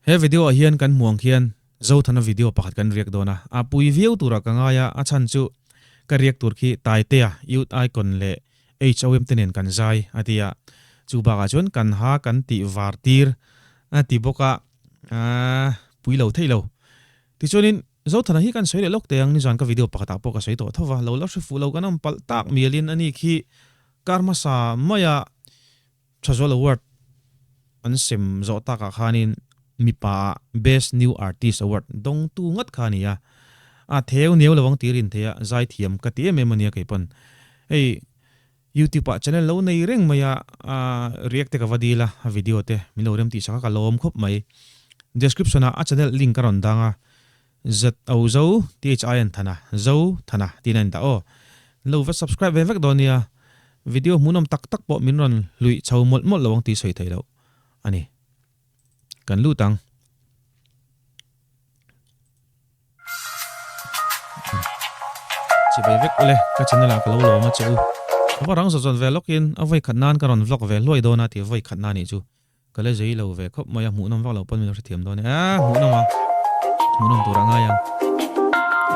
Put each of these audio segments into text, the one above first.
He video ah hian kan hmuh ang khian Zothana video pakhat kan riak dawn a, a pui viau turah ka ngai a, a chhan chu ka riak tur khi Taitea, Youth Icon leh HOM te nen kan zai a ti a, chu bakah chuan kan ha kan tih var tir a ti bawk a, pui lo theih lo. Tichuanin Zothana hi kan sawi leh lawk teh ang, nizan ka video pakhatah pawh ka sawi tawh tho va, lo la hre fuh lo kan awm palh tak mialin ani khi kar hmasa maia Thazual Award an sem zawh takah khanin mipa ah Best New Artist Award dawngtu ngat kha a ni a, a theu neu lo ang tir in thei a, zaithiam ka ti em em a nia kei pawn. Hei YouTube ah channel lo nei reng mai a, react te ka va dil a, a video te min lo rem tih sak a ka lawm khawp mai. Description ah a channel link ka rawn dang a, ZO Zo THIN Thana Zo Thana tiin a indah aw. Lo va subscribe ve vek dawn nia. Video hmuhnawm tak tak pawh min rawn hluih chho mawlh mawlh lo ang tih sawi theih loh a ni. Kan lut ang. Chibai vek ule, ka channel ah ka lo lawm a che u. A va rang zawt zawt ve lawkin a vawi khat nan ka rawn vlog ve hluai dawn a tih vawi khat na nih chu. Ka la zei lo ve khawp mai a, hmuhnawm vak lo pawn min lo hrethiam dawn e. Aaa hmuhnawm a, hmuhnawm tur a ngai ang.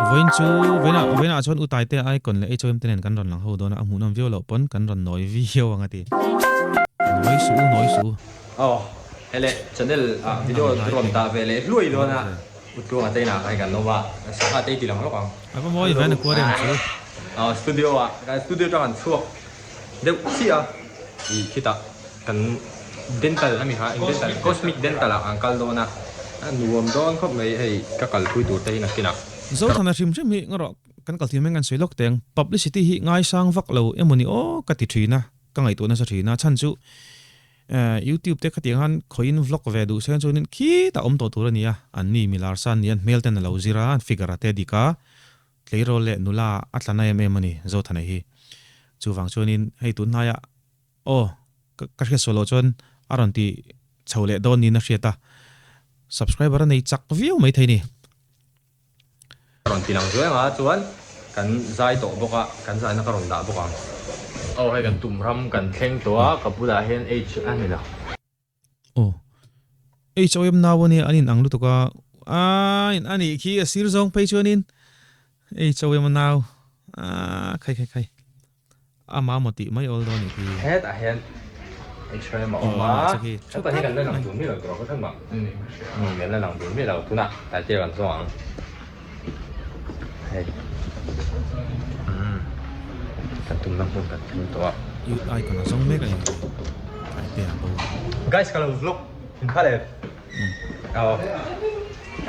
Vawiin chu vawiinah vawiinah chuan U Taite Icon leh HOM te nen kan rawn lang ho dawn a, a hmuhnawm viau loh pawn kan rawn nawi viau ang a ti. Nawi suh u, nawi suh u. Aw, hele channel ah video rawn dah ve leh hluai dawn a, U Tluanga te inah khan kan awm a, sangha te i ti lang lawk ang. A va mawi ve an aquarium chu. Aw studio ah, studio atang an chhuak deuh chiah a, ih khitah. Kan dental a mi kha eng dental cosmic dental ah an kal dawn a a nuam dawn khawp mai hei ka kalpui tur te hi nakin ah. Zothana hrim hrim hi ngarawh kan kal thiam hian kan sawi lawk teng publicity hi ngaisang vak lo emawni aw ka ti thin a ka ngaihtuah nasa thin a chhan chu youtube te khatiang khan khawiin vlog ve duh se chuanin khitah awm tawh tur a ni a an ni milar san ni an hmel ten a lo zir a an figure a te dik a tleirawl leh nula a tla na em em a ni Zothana hi chuvang chuanin hei tunhnaiah Aw, ka hriat sual loh chuan a rawn ti chho leh dawn niin a hriat a, subscriber a nei chak viau mai thei ni. A rawn ti lang zuai ang a, chuan kan zai tawh bawk a, kan zaina ka rawn dah bawk ang. Aw hei kan tum ram kan thleng tawh a, ka bulah hian H a ni lo. Aw, HOM nau a nia, an in ang lutuk a, aaa a nih khi a sir zawng phei chuanin HOM a nau, aaa khai khai khai. Amah maw tih mai awl dawn nih khi. Hetah hian HOM a awm a, hetah hi kan la lang dun miah lo tur ka hre mah. Umm kan la lang dun miah lo tunah taitea kan zawng ang. Hei umm kan tumna hmun kan thleng tawh a. Youth icon a zawng mek a ni taitea bo. Guys ka lo vlog in kha le. Aw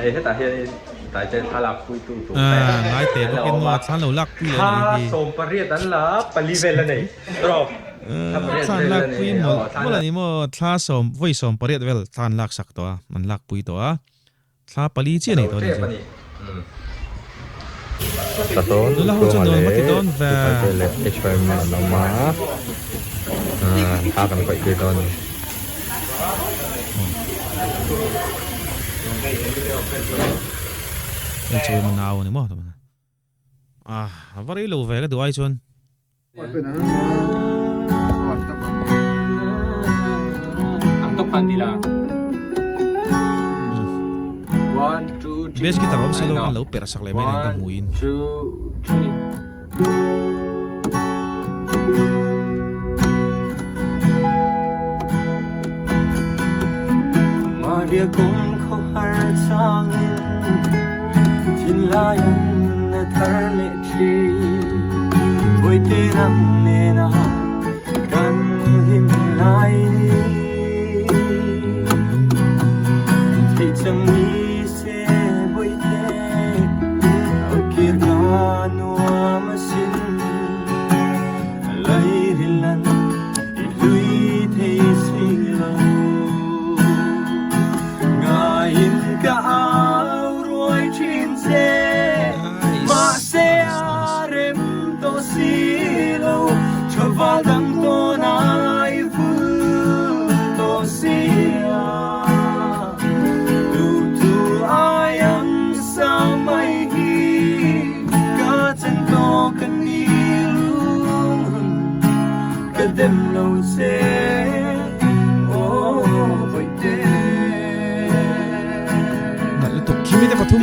hei hetah hianin Taite thla lak pui tu tur te Ngai te bawkin maw thla lo lak pui leh anih hi. Thla 18 an la pali vel a nei tawp. Thla an lak pui mawlh mawlh a ni maw thla sawm vawi 18 vel thla an lak sak tawh a an lak pui tawh a thla pali chiah a nei tawh a ni chu. Nula ho chuan nuam a ti dawn ve. Taite leh HYM an awm a thla kan khawih tir dawn a ni. Hei chu emaw nau a ni maw ah a va rei lo ve ka duh ai chuan. Bass guitar awm silo khan lo perh sak leh mai nen ka hmuin.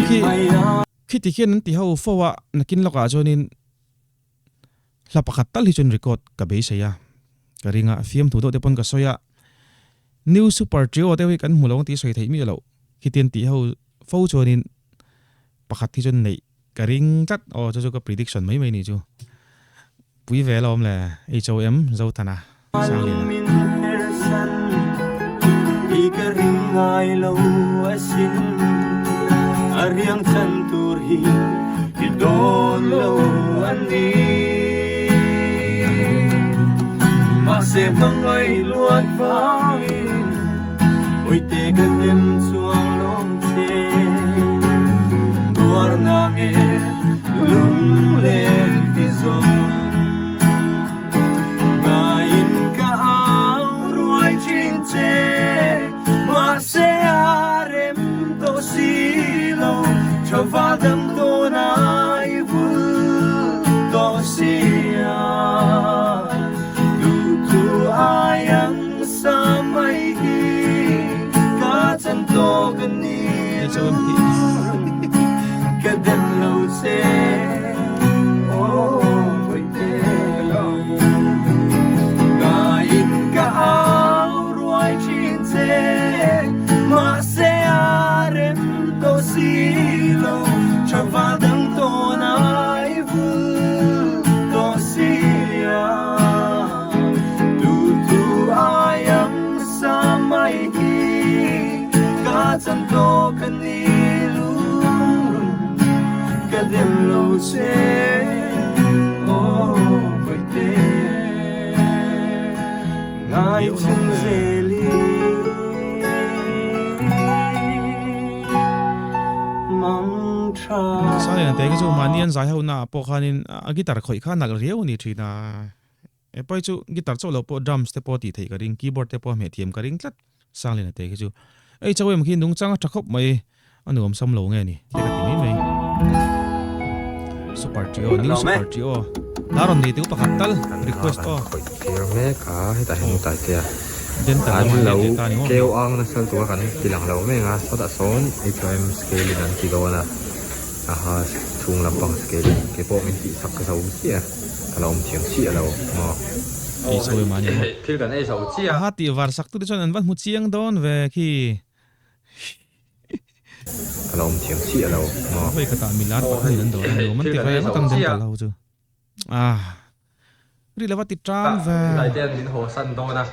Khi khiti khian an ti ho fo a, nakin lawkah chuanin hla pakhat tal hi chuan record ka beisei a, ka ring a, fiamthu deuh te pawn ka sawi a, New Super Trio deuh hi kan hmu lo ang tih sawi theih miah loh, khiti an tih ho fo chuanin pakhat hi chuan neih ka ring tlat, aw chu chu ka prediction mai mai ni chu. Pui ve alawm le, HOM Zothana Sangliana. Saliana te khi chu mahni an zai ho naah pawh khanin a guitar khawih kha a nalh riau a ni thin a. E pawi chu guitar chauh loh pawh drums te pawh tih theih ka ring, keyboard te pawh a hmeh thiam ka ring tlat Sangliana te khi chu. Ei chau em khi nungchang a tha khawp mai, a nuam sam lo nge ni te ka ti mai mai. Super trio, new super trio. Hla rawn nei teu pakhat tal request aw. Kan khawih tir mek a, hetah hian tlai te a Dental an lamah lo let leh ta ni maw. keu ang nasa lutuk a kan ti lang lo mek a, sawtah sawn HOM scale in an ti dawn a, aha chhung lampang scale in keipawh min tihsak zo chiah a. Ka lo awm thiam chiah lo maw. Ei chho em a ni maw. Thil kan ei zo chiah. Aha tih var sak tu te chuan an va hmu chiang dawn ve khi. Ka lo awm thiam chiah lo maw. Vawi khatah milar pahnih an dawr a ni awm an ti ve ngawt ang dental ho chu. Ah. Ri lova ti tang ve. Taitean min haw san dawn a.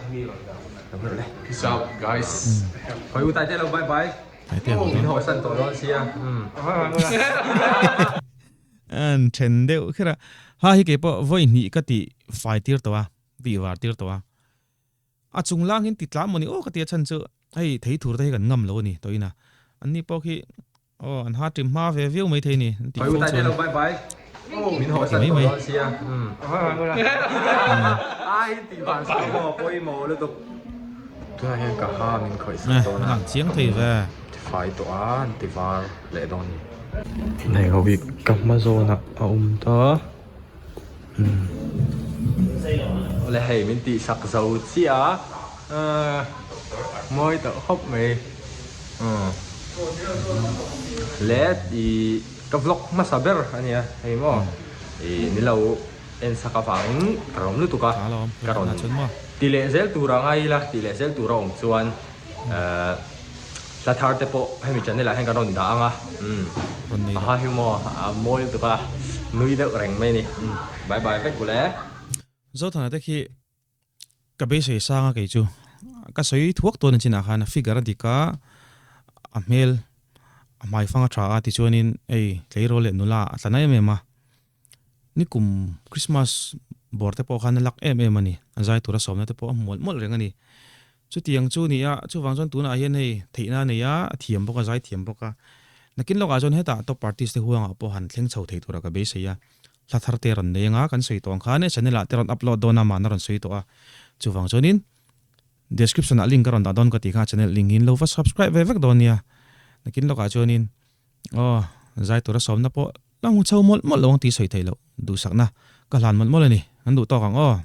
Peace out guys. Hawi u Taitea lo bye bye. Taitea haw dawn. Min haw san tawh dawn sia. An then deuh kher a, ha hi keipawh vawi hnih ka tih fai tir tawh a, tih var tir tawh a, a chung lang hian ti tlam maw ni aw ka ti a chhan chu hei thei thur te hi kan ngam lo a ni tawh in a, an ni pawh khi aw an ha ṭim hma ve viau mai thei a ni an tih fo chuan ti mai mai. Lang chiang thei ve. Hei ho hi ka hma zawnah a awm ta awle hei min tih sak zo chiah a mawi tawh khawp mai le ih ka vlog hmasa ber a nia hei maw ih ni lo en sak avangin ka rawm lutuk a ka rawn ti leh zel tur a ngai ila ti leh zel tur a awm chuan. Hla thar te pawh hemi channel ah hian kan rawn dah ang a, aha hi maw a mawi lutuk a, nui deuh reng mai a ni, bye bye vek bul e. Zothana te khi ka beisei sang a kei chu ka sawi thuak tawn a chinah khan a figure a dik a, a hmel a hmaifang a tha a tichuanin hei tleirawl leh nula a tla na em em a. Nikum Christmas bawr te pawh khan a lak em em a ni. A zai tura sawmna te pawh a hmu mawlh mawlh reng a ni. Chutiang chu ni a, chuvang chuan tunah hian hei theihna a nei a, a thiam bawk a, zai thiam bawk a. Nakin lawkah chuan hetah top artist te huangah pawh han thleng chho thei tura ka beisei a. Hla thar te rawn nei anga kan sawi tawh ang khan e channel ah te rawn upload dawn a, mahna rawn sawi tawh a. Chuvang chuanin description ah link ka rawn dah dawn ka tih kha channel link hi in lo va subscribe ve vek dawn nia. Nakin lawkah chuanin aw zai tura sawmna pawh La hmu chho mawlh mawlh lo ang tih sawi theih loh duhsakna ka hlan mawlh mawlh a ni. An duh tawk ang aw.